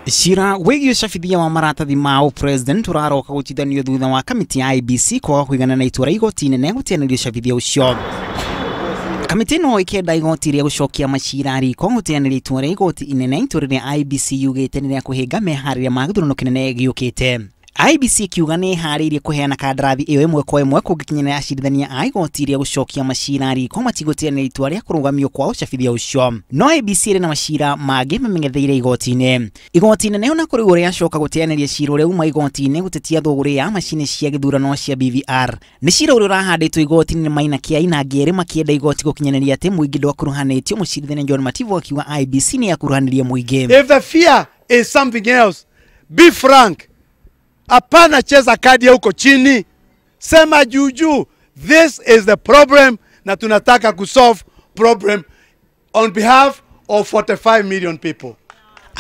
Cira wĩgiĩ ũcabithia wa maratathi ma ũpresident ũraroka gũtuithanio thutha wa kamĩtĩ ya IEBC kwaga kũigana na itua rĩa igoti inene gũteanĩria ũcabithia ũcio. Kamĩtĩ ĩno ĩkĩenda igoti rĩa gũcokia macira riko gũteanĩria itua rĩa igoti inene itua rĩrĩa IEBC yugĩte nĩ rĩa kũhĩnga meharĩria ma gĩthurano kĩnene gĩũkĩte. IEBC ikiuga nĩ ĩharĩirie kũheana kandarathi ĩyo ĩmwe kwa ĩmwe kũngĩkinyanĩra acirithania a igoti rĩa gũcokia macira riko matigũteanĩria itua rĩa kũrũgamio kwa ũcabithia ũcio. No IEBC ĩrĩ na macira mangĩ mamengetheire igoti-inĩ. Igoti inene ona kũrĩ ũguo rĩacoka gũteanĩria cira ũrĩa uma igoti-inĩ gũtetia thũgũrĩ ya macini cia gĩthurano cia BVR. Nĩ cira ũrĩa ũrahandĩtwo igoti-inĩ nĩ Maina Kĩai na angĩ erĩ makĩenda igoti gũkinyanĩria atĩ mũingĩ ndwakuruhanĩtio. Mũcirithania John Mativo akiuga IEBC nĩ yakuruhanirie mũingĩ. If the fear is something else, be frank. Hapana cheza kadi huko chini, sema juu juu. This is the problem na tunataka kusolve problem on behalf of 45 million people.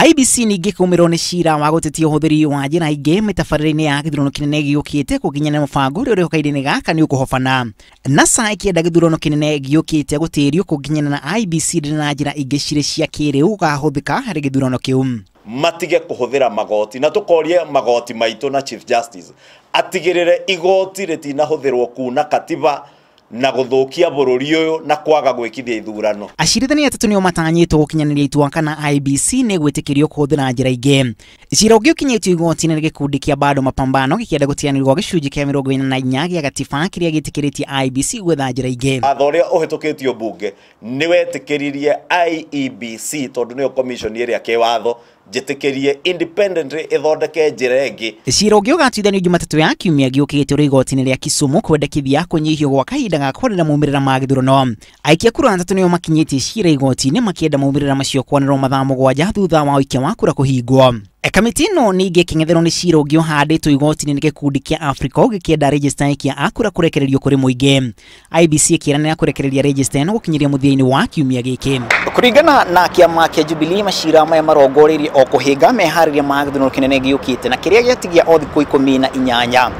IEBC ningĩ kũmĩrwo nĩ cira wa gũtetia ũhũthĩri wa njĩra ingĩ mĩtabarĩre-inĩ ya gĩthurano kĩnene gĩũkĩte kũnginyana mũbango ũrĩa ũrĩho kahinda-inĩ gaka nĩ ũkũhobana. NASA ĩkĩenda gĩthurano kĩnene gĩũkĩte gũtĩrio kũnginyana na IEBC ndĩrĩ na njĩra ingĩ cirĩ cia kĩrĩu gũkahũthĩka harĩ gĩthurano kĩu. Matige kũhũthĩra magoti na tũkorie magoti maitũ na Chief Justice atigĩrĩre igoti rĩtinahũthĩrwo kuna katiba na gũthũkia bũrũri ũyũ na kwaga gwĩkithia ithurano. Acirithania atatũ nĩo matanyĩtwo gũkinyanĩria itua kana IEBC nĩ gwĩtĩkĩrio kũhũthĩra njĩra ingĩ. Cira ũngĩ ũkinyĩtio igoti-inĩ nĩ gĩkundi kĩa Bado Mapambano gĩkĩenda gũteanĩrio gĩcunjĩ kĩa 44 gĩa gatiba kĩrĩa gĩtĩkĩrĩtie IEBC gwetha njĩra ingĩ. Watho ũrĩa ũhĩtũkĩtio mbunge nĩ wetĩkĩririe IEBC tondũ nĩyo commission ĩrĩa kĩwatho njĩtĩkĩrie independently ĩthondeke njĩra ĩngĩ. Cira ũngĩ ũgatuithanio Jumatatũ ya kiumia gĩũkĩte ũrĩ igoti-inĩ rĩa Kisumu kwendekithia kũnyihio gwa kahinda ga kwarĩra maumĩrĩra ma gĩthurano. Aikia kura atatũ nĩo makinyĩtie cira igoti-inĩ makĩenda maumĩrĩra macio kwanĩrwo mathaa 7 thutha wa ũikia wa kura kũhingwo. Kamĩtĩ ĩno ningĩ ĩkĩng'etherwo nĩ cira ũngĩ ũhandĩtwo igoti-inĩ nĩ gĩkundi kĩa Africa gĩkĩenda register aikia a kura kũrekererio kũrĩ mũingĩ. IEBC ĩkĩranĩra kũrekereria register ĩno gũkinyĩria mũthia-inĩ wa kiumia gĩkĩ. Kũringana na kĩama kĩa Jubilee, macira maya marongoreirie o kũhĩnga meharĩria ma gĩthurano kĩnene gĩũkĩte na kĩrĩa gĩatigia o thikũ 18.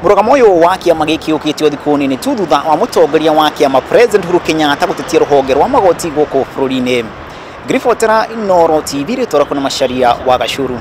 Mũrũgamo ũyũ wa kĩama gĩkĩ ũkĩte o thikũ nini tu thutha wa mũtongoria wa kĩama President Uhuru Kenyatta gũtetia rũhonge rwa magoti gũkũ bũrũri-inĩ. Ngiribotera Inooro TV, rĩtwa rĩakwa nĩ Macharia wa Gacuru.